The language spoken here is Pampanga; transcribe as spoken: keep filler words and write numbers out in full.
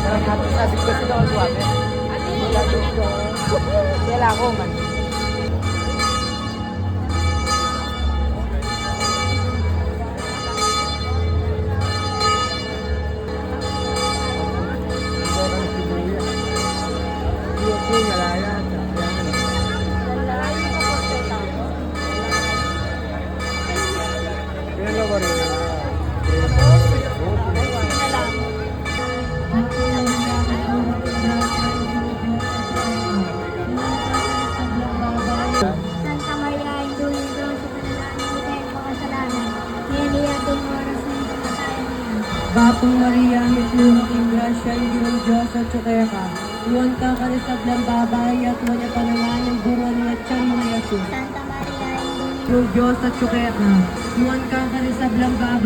Sabi ko kasi daw, suwabe. Wala dito. Kailangan ko man. Santa Maria, Indu ng Diyos, ipanalangin mo kami makasalanan, ngeni at sa oras ng kamatayan mi. Bapu Maria, mitmu ka king grasya, ing Ginung Dios atyu keka. Nuan ka karing sablang babai, at nuan ya pa naman ing bunga ning atian mu, i Jesus. Santa Maria, Indu ng Dios, atyu keka. Nuan ka karing sablang babai,